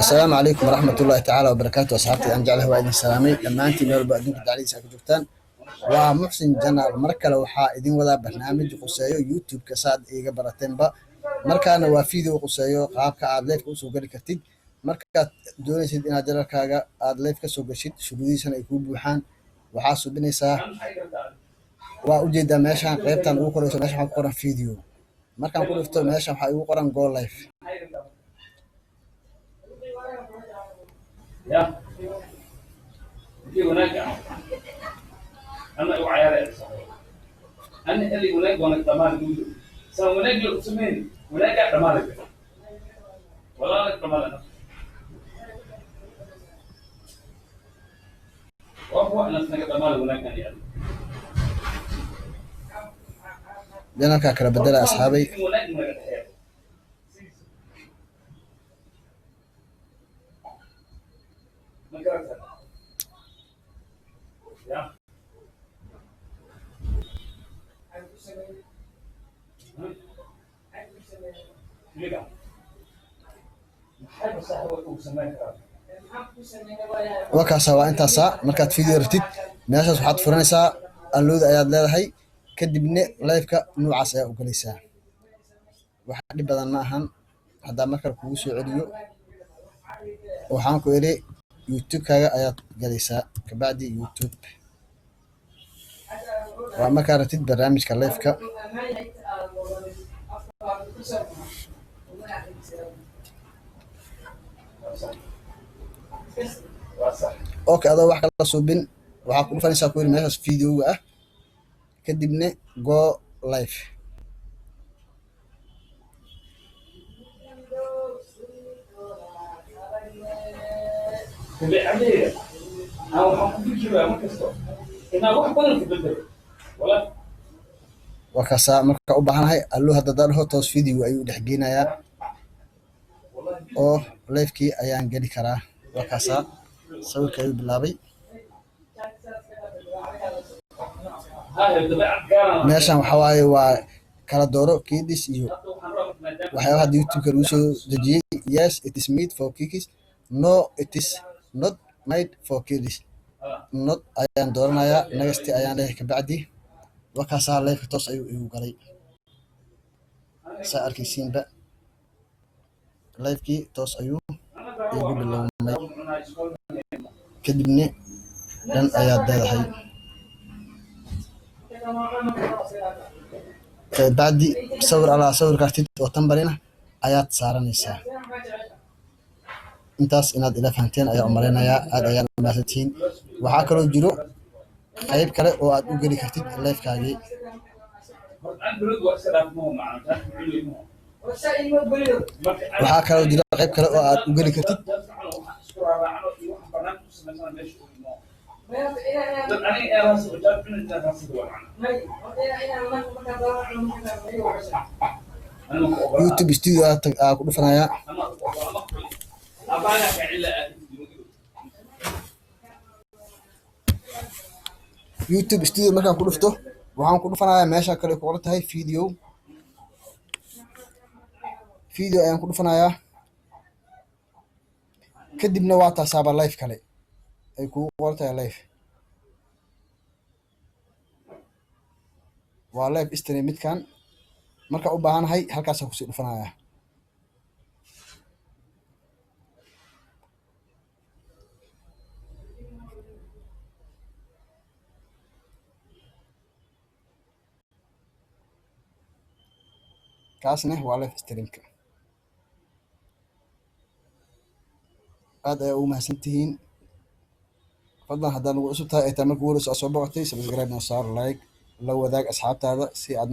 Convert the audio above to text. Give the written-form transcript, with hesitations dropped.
Asalaamu calaykum waraxmat ullaahi tacaala wabarakaatu. Asxaabtii aan jeclahay, waa idin salaamay dhammaantiin meel walba adduunka dacladiisa aad ka joogtaan. Waa Muxsin Janaal. Mar kale waxaa idin wadaa barnaamij quseeyo YouTube-ka, saad iiga barateenba. Markaana waa video quseeyo qaabka aad live-ka usoo geli kartid. Markaad doonaysid inaad channel-kaaga aad live kasoo gashid, shuruudihiisana ay kuu buuxaan, waxaa subinaysaa, waa ujeedaa meeshaan qaybtan ugu koreyso. Meesha waxaa ku qoran video. Markaan ku dhufto meesha, waxaa igu qoran "go live". Ya wanaag ana igu cayaaraysa ana xilli wanaag waana dhamaad guud saan wanaag la sameyn, wanaagaa dhamaada, walaala dhamaada waa kuwa inaas naga dhamaada wanaagkan yaalo. Channel-kaa kala bedela, asxaabay. Wanaag naga dhexeeya. Ma garata ya? Miga maxay basaaxi ugu samayn karaa? Waa kaasa, waa intaasa. Markaad video rabtid, meeshaas waxaad furanaysaa allow-da ayaad leedahay, kadibna live-ka noocaas ayaa u galaysaa. Wax dhib badan ma ahan. Haddaa markale kugu soo celiyo, waxaan ku idhi YouTube-kaaga ayaad galaysaa, kabacdi YouTube waa markaa rabtid barnaamijka live-ka. Waa sax. Okay, adoo wax kala suubin, waxaa ku dhufanaysaa, ku yidhi, meeshaas video-ga ah, kadibna go live. Dabeecadeyda aan waxaan ku fikiraa mar kasto inaan wax badan ka bedelo wala. Waa kaasaa. Marka u baahanahay allow hadda hadaa dhaho, toos video ayuu dhex geynayaa oo live-kii ayaan geli karaa. Waa kaasaa, sawirka ayuu bilaabay. Haya, dabeecad gaaraan. Meeshan waxaa waaye waa kala dooro kids iyo Hadda waxaan rabaa maadaama waxyaabaha hadda YouTube-ka lagu soo dejiyey. "Yes, it is made for kids." "No, it is not made for kids." "Not" ayaan dooranayaa, "next" ayaan leeyahay. Kabacdi waa kaasaa, live-ka toos ayuu igu galay. Saa arkaysiinba, live-kii toos ayuu igu bilowmay. Kadibna dhan ayaad leedahay. Kabacdi sawir alaa sawir kartid oo tambarina ayaad saaranaysaa. Intaas inaad ila fahanteen ayaa umalaynayaa. Aad ayaan u mahadsantihiin. Waxaa kaloo jiro qayb kale oo aad u geli kartid live-kaagii. Horta aan dowladdu waa iska dhaaf maho macna taas muxuu marka. Waxaa kaloo jiro qayb kale oo aad u geli kartid. Waxaan isku raaraacno iyo waxaan barnaamij ku samaysana meesha u imo dad aniga ee raasi wajaab cunid raasiga waa macna anima ku ogola. YouTube Studio aa ku dhufanayaa. Ama ku ogola ama abaana ka cilla aad. YouTube Studio markaan ku dhufto, waxaan ku dhufanayaa meesha kale ku qoran tahay video. Video ayaan ku dhufanayaa. Kadibna waa taasaaba live kale ay kugu qoran tahay. Live waa live stream midkan. Marka u baahanahay, halkaasaan kusii dhufanayaa. Kaasna waa live stream-ka. Aad ayaa ugu mahadsantihiin. Fadlan, haddaad nagu cusub tahay, ay tahay marka ugu horeyso aad soo boqotay, subscribe noo saar, like, la wadaag asxaabtaada si aad.